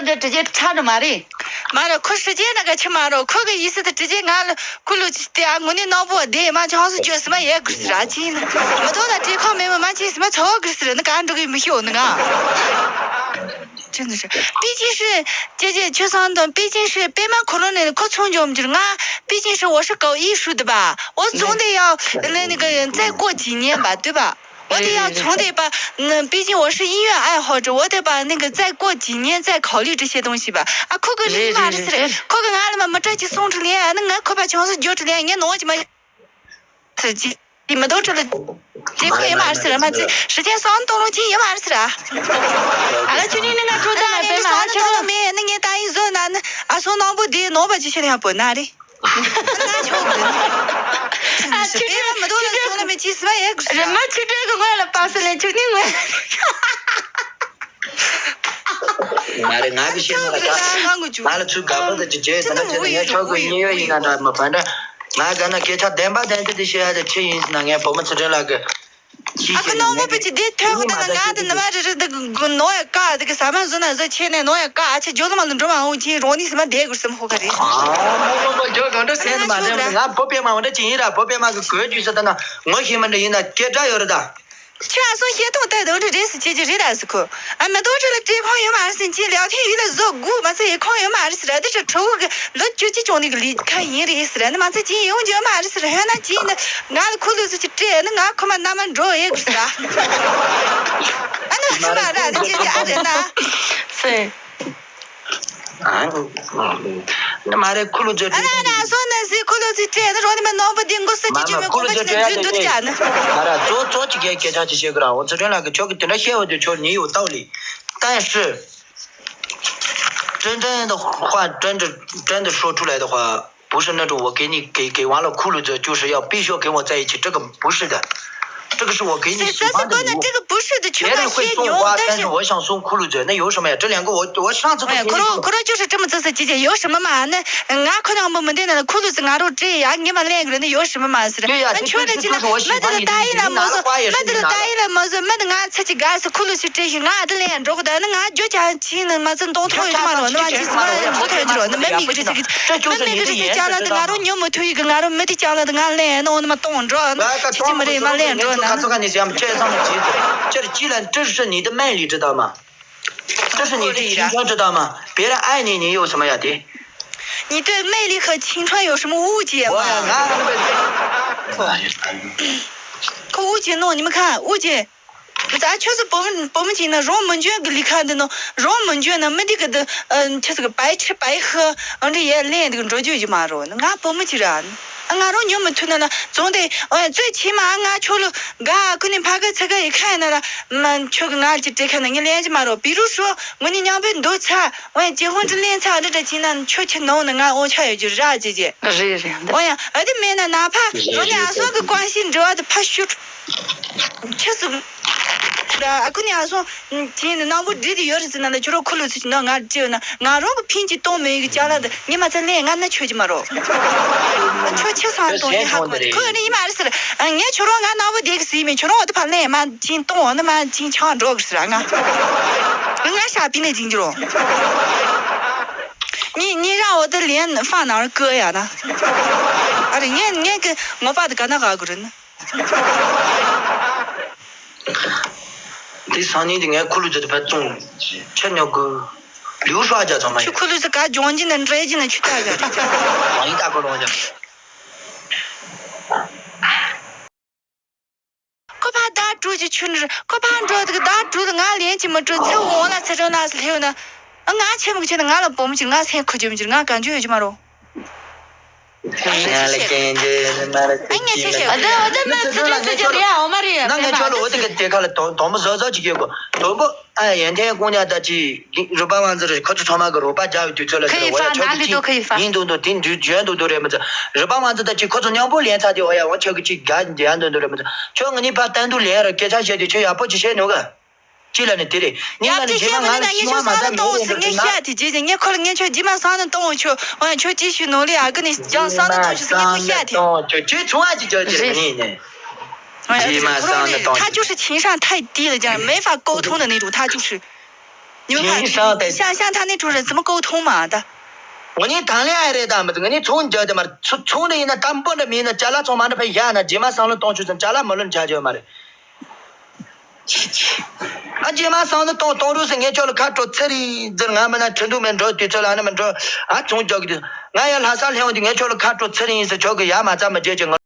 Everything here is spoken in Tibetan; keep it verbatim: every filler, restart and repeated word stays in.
འདི་直接插着མ་རེད། མ་རེད། ཁོ་时间ན་ག་ཆི་མ་རེད། ཁོ་གི་ཡིད་སྲིད་དུ་直接ང་ལ་ཁུ་ལུ་ཅི་སྟེ་ཨ་དངོས་གནས་རྣོན་པོ་བསྡད་མ་ཆང་སུ་བཅོས་སི་མ་ཡས་དགོས་སི་ར་ཅི་ཡིན་ན་མི་ཐོག་ལ་བྲེལ་ཁོམ་མེད་མ་མ་ཅི་སི་མ་ཚོ་བ་དགོས་སི་ར་ནི་ག་འགྲོ་གི་མི་ཤེས་འོ་ནི་ང་། 真的是，毕竟是姐姐，就算等，毕竟是北马可能那个可从就我们就是俺，毕竟是我是搞艺术的吧，我总得要那那个再过几年吧，对吧？ 我得要总得把，嗯，毕竟我是音乐爱好者，我得把那个再过几年再考虑这些东西吧。啊，可可你嘛是嘞，可可俺们没这去送出来，那俺可把钱是交出来，你拿去嘛，自己你们都知道，这块也嘛是了嘛，这时间上东路去也嘛是了。啊，那去你那个住在那边嘛，那你答应说那那啊，送那不得，那不就现在不拿的。 ང་ཆོག་གི་རེད། ཨ་ཆུ་ཆུ་ཆུ་ཆུ་ཆུ་རེད་མ་ཆུ་ཆུ་གི་ངོས་ལ་པ་སེ་ལེ་ཆུ་ནི་ངོས། ང་རེད་ང་གི་ཤེས་ན་ལ་ཁ་ང་ལ་ཚུར་དགའ་པོ་དང་ཅི་བྱས་ད་ནི་ཁྱེད་ཀྱི་ངའི་ཆོག་གི་ཉེ་ཡོད་ཡིན་ན་འདྲ་མ་ཕན་འདྲ། ང་ག་ན་སྐད་ཆ་བདེན་པ་བདེན་དེ་དེ་བཤད་ཡ་དེ་ཆི་ཡིན་ཟེར་ན་ངའི་བུ་མོ་ཚུལ་ཁྲིམས་ལགས་ཀྱི། ཨ་ཁུ་ནོར་མོ་པི་ཅི་དེ་ཐོས་གོ་ད་ན་ང་དེ་ནི་མ་རེ་རེ་དེ་ནོ་ཡ་ཀ་དེ་གི་ས་མ་བཟོ་ན་བཟོ་ཆེ་ནས་ནོ་ཡ་ཀ་ཨ་ཆེ་ཇོ་ལ་མ་ལ་འགྲོ་མ་འོང་ཆེ་རོ་ནི་སི་མ་དེ་གུར་སི་མ་ཧོ་ཁ་རེ། ཨ་མོ་མོ་མོ་ཇོ་གང་འདྲ་སེ་ནི་མ་དེ་ང་བོ་པེ་མ་འོ་འདྲ་ཅི་ཡིན་ར་བོ་པེ་མ་གི་གོས་ཅུ་ས་ད་ན་ངོ་ཤེས་མ་འདྲ་ཡིན་ན་སྐད་སྒྲ་ཡོད་རེད་ད། ཁྱོད་ཨ་སོང་ཤེས་ཐོང་ལྟ་དོ་འདྲ་རེད་སི་ཆེ་ཆེ་རེད་ད་སི་ཁོ། ཨ་མེ་ཏོག་ཁྲི་ལ་བཀྲེས་ཁོང་ཡོད་མ་རེད་ཟིན་ཅི་ལེའོ་ཐེ་ཡུལ་ལ་བཟོ་དགུ་མ་ཚད་ཡེ་ཁོང་ཡོད་མ་རེད་ཟེར་ཨ་དེ་ཁྲི་ཁྲི་བོ་གི་ལོ་བཅུ་གཅིག་བྱུང་ནི་གི་ལི་ཁ་ཡིན་རེད་ཟེར་ཨ་ནི་མ་ཚད་ཅི་ཡོང་རྒྱུ་ཡོད་མ་རེད་ཟེར་ཧོན་ན་ཅི་ཡིན་ན་ང་ལ་ཁུ་ལུ་ཟི་ཅི་སྤྲད་ཨ་ནི་ང་ཁོ་མ་མནའ་མ་འགྲོ་ཡེ་དགོས་ཟེར་ཨ་ནི་ཁོ་མ་ར་ཨ་དེ་ཅི་ཅི་ཨ་རེད་ན་སེ། ཨ་ནི་མ་རེད་ཁུ་ལུ་ཛོ་ཨ་ན་ན་སོ་ན་སི་ཁུ་ལུ་ཟི་སྤྲད་ཨ་ནི་རོ་ནི་མ་ནོར་བུ་དེ་མགོ་སི་ཅི་ཅི་མི་ཁོ་མ་ཅི་ན་ཛི་འདུ་ཅི་ཨ་ནི་མ་ར་ཛོ་ཛོ་ཅི་གེ་སྐད་ཆ་ཅི་བཤད་གི་ར་འོ་ཚུལ་ཁྲིམས་ལགས་ཀྱི་ཁྱོད་ཀྱི་དེ་འདྲ་བཤད་བ་དེ་ཁྱོད་ཉིད་ཡོད་ལྟ་བ་ལི། ཏན་ཧྲི། ཀྲན་ཀྲན་的话，真的真的说出来的话，不是那种我给你给给完了骷髅者，就是要必须要给我在一起，这个不是的，这个是我给你喜欢的礼物。这个不是的，别人会送花，但是我想送骷髅者，那有什么呀？这两个我我上次都给你送了。骷髅骷髅就是这么自私，姐姐有什么嘛？那俺可能没没得那骷髅者俺都这样，你们两个人那有什么嘛？是的，对呀，那全的进来，没得答应了，没说，没得答应了，没说，没得俺自己干是骷髅去这些，俺的脸着不得，那俺就讲。 ཅི་ནི་མ་ཚད་མདོག་ཐོག་ཡོད་མ་རོ་ནི་མ་ཅི་སི་མ་ཡོད་ཚོ་ཐོན་ཅི་རོ་ནི་མི་མི་གི་རི་སི་གི་མི་མི་གི་རི་སི་ཅ་ལ་དི་ང་རོ་ཉོ་མི་ཐུ་ཡི་གི་ང་རོ་མི་དི་ཅ་ལ་དི་ང་ལེན་ནོ་ནི་མ་གཏོང་འགྲོ་ནི་ཅི་ཅི་མི་རེད་མ་ལེན་འགྲོ་ན་ནི། ཅི་ལ་ཀྲི་ཧྲི་ནི་དི་མན་ལི་ཀྲི་ད་མ། ཀྲི་ཧྲི་ནི་དི་ཆིང་ཁྲོན་ཀྲི་ད་མ། བེ་ར་ཨའི་ནི་ནི་ཡོད་སི་མ་ཡ་དི། 你对魅力和青春有什么误解吗？可误解喏，你们看，误解。 ད་ཁྱོད་ཚོ་བུ་མོ་བུ་མོ་ཅིག་ན་རང་མི་འཇོན་གི་ལི་ཁ་འདི་ནོ་རང་མི་འཇོན་ན་མི་འདི་གི་འདི་ཁྱོད་ཚོ་གི་པའི་ཆི་པའི་ཧི་འདི་ཡས་ལེན་འདི་གི་འགྲོ་རྒྱུ་ཡི་མ་རོ་ང་བུ་མོ་ཅིག་ར་ང་རང་ཉོ་མི་ཐུབ་ན་ལ་རྫོང་དེ་ཨོ་ཡ་ཚོས་ཆི་མ་ང་ཁྱོད་ལོ་ག་ཁུ་ནི་ཕ་གི་ཚ་ག་ཡི་ཁ་ཡི་ན་ལ་མ་ཁྱོད་གི་ང་ཅི་སྤྲད་ཁ་ན་ངས་ལེན་གྱི་མ་རོ། བི་རུ་ཧྲོ་ངུ་ནི་མཉམ་པོ་འདུག་ཚ་ཨོ་ཡ་ཇེ་ཧོན་ཅི་ལེན་ཚ་འདི་འདྲ་ཅིག་ན་ཁྱོད་ཁྱི་ནོ་ན་ང་ཨོ་ཆ་ཡོད་རྒྱུ་ར་ཅི་ཅི་རེད་རེད་འདི། ཨོ་ཡ་ཨ་དི་མེད་ན་ན་ཕ་རོ་ནི་ཨ་སོ་གི་ཀོན་ཤིན་འདྲི་བ་དི་ཕ་ཤུ། ཁྱི་སུ། ཨ་ཁུ་ནི་ཨ་སོང་། དེ་ནི་ནང་པོ་འདྲི་དེ་ཡོད་རེད་ཟེར་ན་ལ་ཁྱོད་རོ་ཁུ་ལུ་ཚུ་ཅི་ནོ་ང་ཅི་ཡོད་ན་ང་རོ་གི་ཕིན་ཅི་གཏོང་མེད་གི་ཅ་ལ་དི་ངས་མ་ཚད་ལེན་ང་ན་ཆོད་ཀྱི་མ་རོ། ཁྱོད་ཁྱི་སང་གཏོང་ནི་ཧ་གོ་མ་དི་ཁོ་ནི་ཡི་མ་རེད་ཟེར། ངས་ཁྱོད་རོ་ང་ནང་པོ་དེ་གི་ཟིག་མེད་ཁྱོད་རོ་འོ་དི་ཕ་ལེན་མ་ཅིན་གཏོང་འོ་ནི་མ་ཅིན་ཆང་འགྲོ་གི་ཟེར་ང་། ང་ཤ་པི་ནས་ཅིན་གྱི་རོ། ཉི་ཉི་ར་འོ་དི་ལེན་ཧྥང་ནང་ར་ཀི་ཡ་ན། ཨ་རེ་ངས་ངས་གི་ངོ་པ་དི་ག་ན་ག་གི་རེད་ན། དེ་སང་ཉིན་དེ་ངས་ཁུ་ལུ་ཛི་དེ་ཕར་བཙོང་ཆ་ཉོ་གི་ལིའུ་ཧྲ་རྒྱ་ཚང་མ་ཆུ་ཡིན། ཁུ་ལུ་ཛི་ག་ལྗོངས་ཀྱི་ན་འདྲེ་ཀྱི་ན་ཆུ་ཏ་ག་རེད། མ་ཡིན་ད་ཁོ་རང་རྒྱ། ཁོ་ཕ་ད་གྲུ་ཅི་ཆུ་ནི་ཁོ་ཕ་འགྲོ་དེ་ག་ད་གྲུ་དེ་ང་ལེན་ཅི་མི་གྲུ་ཚེ་འོང་ལ་ཚེ་རོ་ན་སི་ལྷེ་ཡོད་ན། ང་ཆེ་མོ་གི་ཆེ་ན་ང་ལ་བུ་མོ་ཅི་ང་སེམས་ཁུ་ཅི་མི་ཅི་ང་གང་ཅི་ཡོད་ཅི་མ་རོ། ང་ལ་སྐྱེན་རྗེས་ནི་མ་རེད། ཨ་ངས་ཆེ་ཤེས། ཨ་ད་ཨ་ད་མ་ཚེ་ཚེ་ཚེ་ཚེ་རེད་ཨ་འོ་མ་རེད། ན་ངས་ཁྱོད་ལ་འོ་དེ་གི་དེ་ཁ་ལ་དོ་དོ་མོ་བཟོ་བཟོ་ཅིག་ཡོད་གོ་དོ་པོ། ཨ་ཡན་ཐེན་ཀོང་ཉ་ད་ཅི་རུ་པ་ཝང་ཙི་རེད། ཁོ་ཚོ་ཚང་མ་གི་རུ་པ་རྒྱག་ཡོད་དུས་ཚོད་ལ་ཁི་ཟེར་ཡི་ཧྥ་ན་ལི་དོ་ཁི་ཡི་ཧྥ། ཡིན་འདུག་འདུག་དེ་འདུག་འཇོན་འདུག་འདུག་རེད་མི་ཚེ་རུ་པ་ཝང་ཙི་ད་ཅི་ཁོ་ཚོ་མཉམ་པོ་ལེན་ཚ་དེ་འོ་ཡ་འོ་ཁྱོད་གི་ཅི་རྒྱག་འདི་ཡ་འདུག་འདུག་རེད་མི་ཚེ་ཁྱོད་ང་གཉིས་ཕ་གཏན་དུ་ལེན་ར་སྐད་ཆ་བཤད་དུས་ཁྱོད་ཡག་པོ་ཅི་བཤད་ནུས་ག་ཅི་ལ་ནི་དེ་རེད། ཉིན་ལ་ནི་རྗེས་མ་ང་ལ་ཤི་བ་མ་ད་མེད་རེད་འདུག་ན། ངས་ཤ་དེ་རྗེས་ཀྱི་ངས་ཁོ་ལ་ངས་ཁྱོད་རྗེས་མ་སང་ནི་གཏོང་འོ་ཁྱོད་འོ་ཁྱོད་ཅི་ཞུ་ནོ་ལི་ཨ་གི་ནི་ཀྱང་སང་ནི་གཏོང་ཞུ་ཟི་ངས་ཁོ་ཤ་དེ། ཁྱོད་ཁྱོད་ཆུང་བ་ཅི་ཅོ་ཅི་རེད་ངས་ནི། རྗེས་མ་སང་ནི་གཏོང་他就是情商太低了，这样没法沟通的那种，他就是。你们看，你上台像像他那种人怎么沟通嘛？他我呢谈恋爱的，他们我呢从这的嘛，从从的那当不的名的，加拉从嘛的培养呢，这嘛上了东区，加拉没论家教嘛的。啊，这嘛上了东东路是俺叫了看着这里，这俺们那成都没着，对这了那么着，啊，从这个的，俺也拉萨了的，俺叫了看着这里是这个呀嘛，咱们这这。